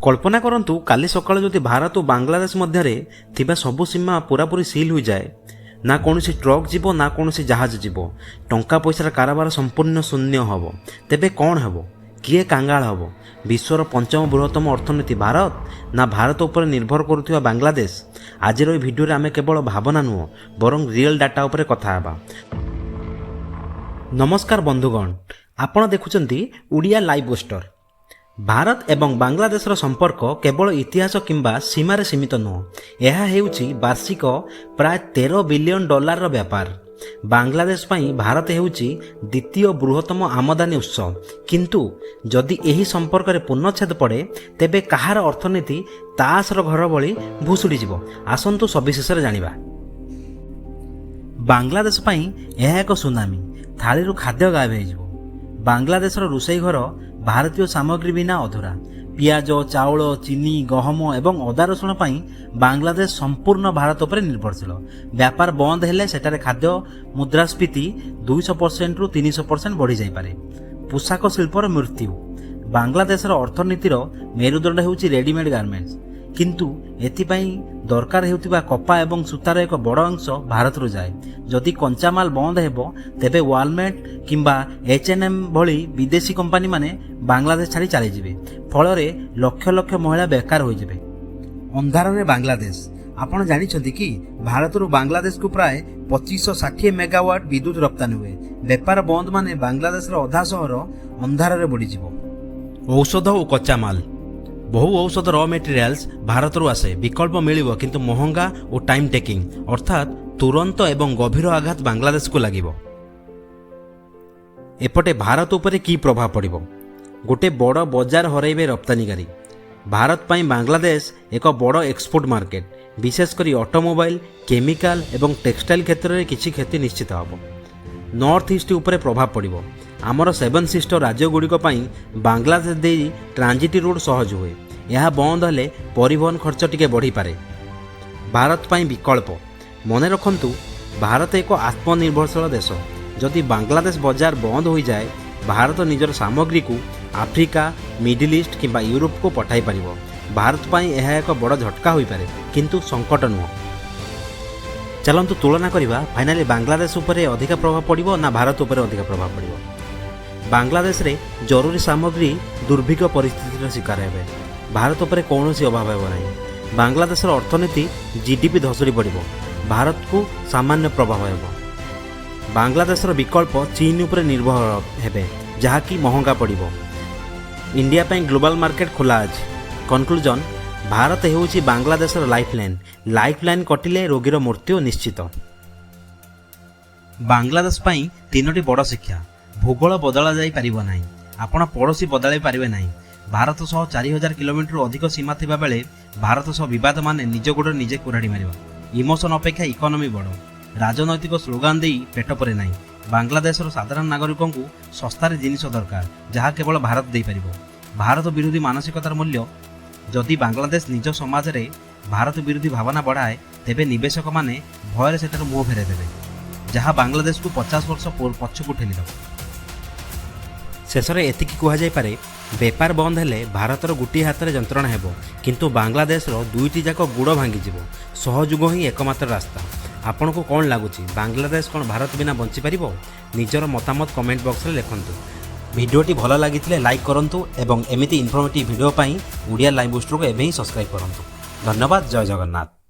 କଳ୍ପନା କରନ୍ତୁ, କାଲି ସକାଳୁ ଯଦି ଭାରତ ଓ ବାଂଲାଦେଶ ମଧ୍ୟରେ ଥିବା ସବୁ ସୀମା ପୂରାପୂରି ସିଲ୍ ହୋଇଯାଏ। ନା କୌଣସି ଟ୍ରକ୍ ଯିବ, ନା କୌଣସି ଜାହାଜ ଯିବ। ଟଙ୍କା ପଇସାର କାରବାର ସମ୍ପୂର୍ଣ୍ଣ ଶୂନ୍ୟ ହେବ। ତେବେ କ'ଣ ହେବ? କିଏ କାଙ୍ଗାଳ ହେବ? ବିଶ୍ୱର ପଞ୍ଚମ ବୃହତ୍ତମ ଅର୍ଥନୀତି ଭାରତ ନା ଭାରତ ଉପରେ ନିର୍ଭର କରୁଥିବା ବାଂଲାଦେଶ? ଆଜିର ଏହି ଭିଡ଼ିଓରେ ଆମେ କେବଳ ଭାବନା ନୁହଁ, ବରଂ ରିଅଲ୍ ଡାଟା ଉପରେ କଥା ହେବା। ନମସ୍କାର ବନ୍ଧୁଗଣ, ଆପଣ ଦେଖୁଛନ୍ତି ଓଡ଼ିଆ ଲାଇଭ୍ ବୋଷ୍ଟର। ଭାରତ ଏବଂ ବାଂଲାଦେଶର ସମ୍ପର୍କ କେବଳ ଇତିହାସ କିମ୍ବା ସୀମାରେ ସୀମିତ ନୁହଁ। ଏହା ହେଉଛି ବାର୍ଷିକ ପ୍ରାୟ 13 ବିଲିୟନ ଡଲାରର ବ୍ୟାପାର। ବାଂଲାଦେଶ ପାଇଁ ଭାରତ ହେଉଛି ଦ୍ୱିତୀୟ ବୃହତ୍ତମ ଆମଦାନୀ ଉତ୍ସ। କିନ୍ତୁ ଯଦି ଏହି ସମ୍ପର୍କରେ ପୂର୍ଣ୍ଣଚ୍ଛେଦ ପଡ଼େ, ତେବେ କାହାର ଅର୍ଥନୀତି ତାସର ଘର ଭଳି ଭୁଷୁଡ଼ିଯିବ? ଆସନ୍ତୁ ସବିଶେଷରେ ଜାଣିବା। ବାଂଲାଦେଶ ପାଇଁ ଏହା ଏକ ସୁନାମି। ଥାଳିରୁ ଖାଦ୍ୟ ଗାୟବ ହୋଇଯିବ। ବାଂଲାଦେଶର ରୋଷେଇ ଘର ଭାରତୀୟ ସାମଗ୍ରୀ ବିନା ଅଧୁରା। ପିଆଜ, ଚାଉଳ, ଚିନି, ଗହମ ଏବଂ ଅଦା ରସୁଣ ପାଇଁ ବାଂଲାଦେଶ ସମ୍ପୂର୍ଣ୍ଣ ଭାରତ ଉପରେ ନିର୍ଭରଶୀଳ। ବ୍ୟାପାର ବନ୍ଦ ହେଲେ ସେଠାରେ ଖାଦ୍ୟ ମୁଦ୍ରାସ୍ଫୀତି 200%ରୁ 300% ବଢ଼ିଯାଇପାରେ। ପୋଷାକ ଶିଳ୍ପର ମୃତ୍ୟୁ। ବାଂଲାଦେଶର ଅର୍ଥନୀତିର ମେରୁଦଣ୍ଡ ହେଉଛି ରେଡିମେଡ୍ ଗାର୍ମେଣ୍ଟସ୍। କିନ୍ତୁ ଏଥିପାଇଁ ଦରକାର ହେଉଥିବା କପା ଏବଂ ସୂତାର ଏକ ବଡ଼ ଅଂଶ ଭାରତରୁ ଯାଏ। ଯଦି କଞ୍ଚାମାଲ ବନ୍ଦ ହେବ, ତେବେ ୱାଲମାର୍ଟ କିମ୍ବା H&M ଭଳି ବିଦେଶୀ କମ୍ପାନୀମାନେ ବାଂଲାଦେଶ ଛାଡ଼ି ଚାଲିଯିବେ। ଫଳରେ ଲକ୍ଷ ଲକ୍ଷ ମହିଳା ବେକାର ହୋଇଯିବେ। ଅନ୍ଧାରରେ ବାଂଲାଦେଶ। ଆପଣ ଜାଣିଛନ୍ତି କି, ଭାରତରୁ ବାଂଲାଦେଶକୁ ପ୍ରାୟ 2560 ମେଗାୱାଟ ବିଦ୍ୟୁତ ରପ୍ତାନୀ ହୁଏ? ବେପାର ବନ୍ଦ ମାନେ ବାଂଲାଦେଶର ଅଧା ସହର ଅନ୍ଧାରରେ ବୁଡ଼ିଯିବ। ଔଷଧ ଓ କଞ୍ଚାମାଲ। ବହୁ ଔଷଧ ର ମେଟେରିଆଲ୍ସ ଭାରତରୁ ଆସେ। ବିକଳ୍ପ ମିଳିବ, କିନ୍ତୁ ମହଙ୍ଗା ଓ ଟାଇମ୍ ଟେକିଂ। ଅର୍ଥାତ୍ ତୁରନ୍ତ ଏବଂ ଗଭୀର ଆଘାତ ବାଂଲାଦେଶକୁ ଲାଗିବ। ଏପଟେ ଭାରତ ଉପରେ କି ପ୍ରଭାବ ପଡ଼ିବ? ଗୋଟେ ବଡ଼ ବଜାର ହରାଇବେ ରପ୍ତାନିକାରୀ। ଭାରତ ପାଇଁ ବାଂଲାଦେଶ ଏକ ବଡ଼ ଏକ୍ସପୋର୍ଟ ମାର୍କେଟ। ବିଶେଷ କରି ଅଟୋମୋବାଇଲ, କେମିକାଲ ଏବଂ ଟେକ୍ସଟାଇଲ କ୍ଷେତ୍ରରେ କିଛି କ୍ଷତି ନିଶ୍ଚିତ ହେବ। ନର୍ଥ ଇଷ୍ଟ ଉପରେ ପ୍ରଭାବ ପଡ଼ିବ। ଆମର ସେଭେନ୍ ସିଷ୍ଟର ରାଜ୍ୟଗୁଡ଼ିକ ପାଇଁ ବାଂଲାଦେଶ ଦେଇ ଟ୍ରାଞ୍ଜିଟ୍ ରୋଡ଼ ସହଜ ହୁଏ। ଏହା ବନ୍ଦ ହେଲେ ପରିବହନ ଖର୍ଚ୍ଚ ଟିକେ ବଢ଼ିପାରେ। ଭାରତ ପାଇଁ ବିକଳ୍ପ। ମନେ ରଖନ୍ତୁ, ଭାରତ ଏକ ଆତ୍ମନିର୍ଭରଶୀଳ ଦେଶ। ଯଦି ବାଂଲାଦେଶ ବଜାର ବନ୍ଦ ହୋଇଯାଏ, ଭାରତ ନିଜର ସାମଗ୍ରୀକୁ ଆଫ୍ରିକା, ମିଡିଲ୍ ଇଷ୍ଟ କିମ୍ବା ୟୁରୋପକୁ ପଠାଇ ପାରିବ। ଭାରତ ପାଇଁ ଏହା ଏକ ବଡ଼ ଝଟକା ହୋଇପାରେ, କିନ୍ତୁ ସଙ୍କଟ ନୁହଁ। ଚାଲନ୍ତୁ ତୁଳନା କରିବା। ଫାଇନାଲି ବାଂଲାଦେଶ ଉପରେ ଅଧିକା ପ୍ରଭାବ ପଡ଼ିବ ନା ଭାରତ ଉପରେ ଅଧିକା ପ୍ରଭାବ ପଡ଼ିବ? ବାଂଲାଦେଶରେ ଜରୁରୀ ସାମଗ୍ରୀ ଦୁର୍ଭିକ୍ଷ ପରିସ୍ଥିତିର ଶିକାର ହେବେ। ଭାରତ ଉପରେ କୌଣସି ଅଭାବ ହେବ ନାହିଁ। ବାଂଲାଦେଶର ଅର୍ଥନୀତି ଜିଡିପି ଧସୁଡ଼ି ପଡ଼ିବ। ଭାରତକୁ ସାମାନ୍ୟ ପ୍ରଭାବ ହେବ। ବାଂଲାଦେଶର ବିକଳ୍ପ ଚୀନ ଉପରେ ନିର୍ଭର ହେବେ, ଯାହାକି ମହଙ୍ଗା ପଡ଼ିବ। ଇଣ୍ଡିଆ ପାଇଁ ଗ୍ଲୋବାଲ ମାର୍କେଟ ଖୋଲା ଅଛି। କନକ୍ଲୁଜନ୍: ଭାରତ ହେଉଛି ବାଂଲାଦେଶର ଲାଇଫ୍ ଲାଇନ୍। ଲାଇଫ୍ ଲାଇନ୍ କଟିଲେ ରୋଗୀର ମୃତ୍ୟୁ ନିଶ୍ଚିତ। ବାଂଲାଦେଶ ପାଇଁ ତିନୋଟି ବଡ଼ ଶିକ୍ଷା। ଭୂଗୋଳ ବଦଳା ଯାଇପାରିବ ନାହିଁ। ଆପଣ ପଡ଼ୋଶୀ ବଦଳାଇ ପାରିବେ ନାହିଁ। ଭାରତ ସହ 4000 କିଲୋମିଟରରୁ ଅଧିକ ସୀମା ଥିବା ବେଳେ ଭାରତ ସହ ବିବାଦ ମାନେ ନିଜ ଗୋଡ଼ରେ ନିଜେ କୁରାଢ଼ି ମାରିବା। ଇମୋସନ୍ ଅପେକ୍ଷା ଇକୋନୋମି ବଡ଼। ରାଜନୈତିକ ସ୍ଲୋଗାନ ଦେଇ ପେଟ ପରେ ନାହିଁ। ବାଂଲାଦେଶର ସାଧାରଣ ନାଗରିକଙ୍କୁ ଶସ୍ତାରେ ଜିନିଷ ଦରକାର, ଯାହା କେବଳ ଭାରତ ଦେଇପାରିବ। ଭାରତ ବିରୋଧୀ ମାନସିକତାର ମୂଲ୍ୟ। ଯଦି ବାଂଲାଦେଶ ନିଜ ସମାଜରେ ଭାରତ ବିରୋଧୀ ଭାବନା ବଢ଼ାଏ, ତେବେ ନିବେଶକମାନେ ଭୟରେ ସେଠାରୁ ମୁହଁ ଫେରାଇ ଦେବେ, ଯାହା ବାଂଲାଦେଶକୁ 50 ବର୍ଷ ପଛକୁ ଠେଲିଦେବ। ଶେଷରେ ଏତିକି କୁହାଯାଇପାରେ, ବେପାର ବନ୍ଦ ହେଲେ ଭାରତର ଗୋଟିଏ ହାତରେ ଯନ୍ତ୍ରଣା ହେବ, କିନ୍ତୁ ବାଂଲାଦେଶର ଦୁଇଟି ଯାକ ଗୋଡ଼ ଭାଙ୍ଗିଯିବ। ସହଯୋଗ ହିଁ ଏକମାତ୍ର ରାସ୍ତା। ଆପଣଙ୍କୁ କ'ଣ ଲାଗୁଛି, ବାଂଲାଦେଶ କ'ଣ ଭାରତ ବିନା ବଞ୍ଚିପାରିବ? ନିଜର ମତାମତ କମେଣ୍ଟ ବକ୍ସରେ ଲେଖନ୍ତୁ। ଭିଡ଼ିଓଟି ଭଲ ଲାଗିଥିଲେ ଲାଇକ୍ କରନ୍ତୁ ଏବଂ ଏମିତି ଇନଫର୍ମେଟିଭ୍ ଭିଡ଼ିଓ ପାଇଁ ଓଡ଼ିଆ ଲାଇଭ୍ ବୁଷ୍ଟରକୁ ଏବେ ହିଁ ସବସ୍କ୍ରାଇବ୍ କରନ୍ତୁ। ଧନ୍ୟବାଦ। ଜୟ ଜଗନ୍ନାଥ।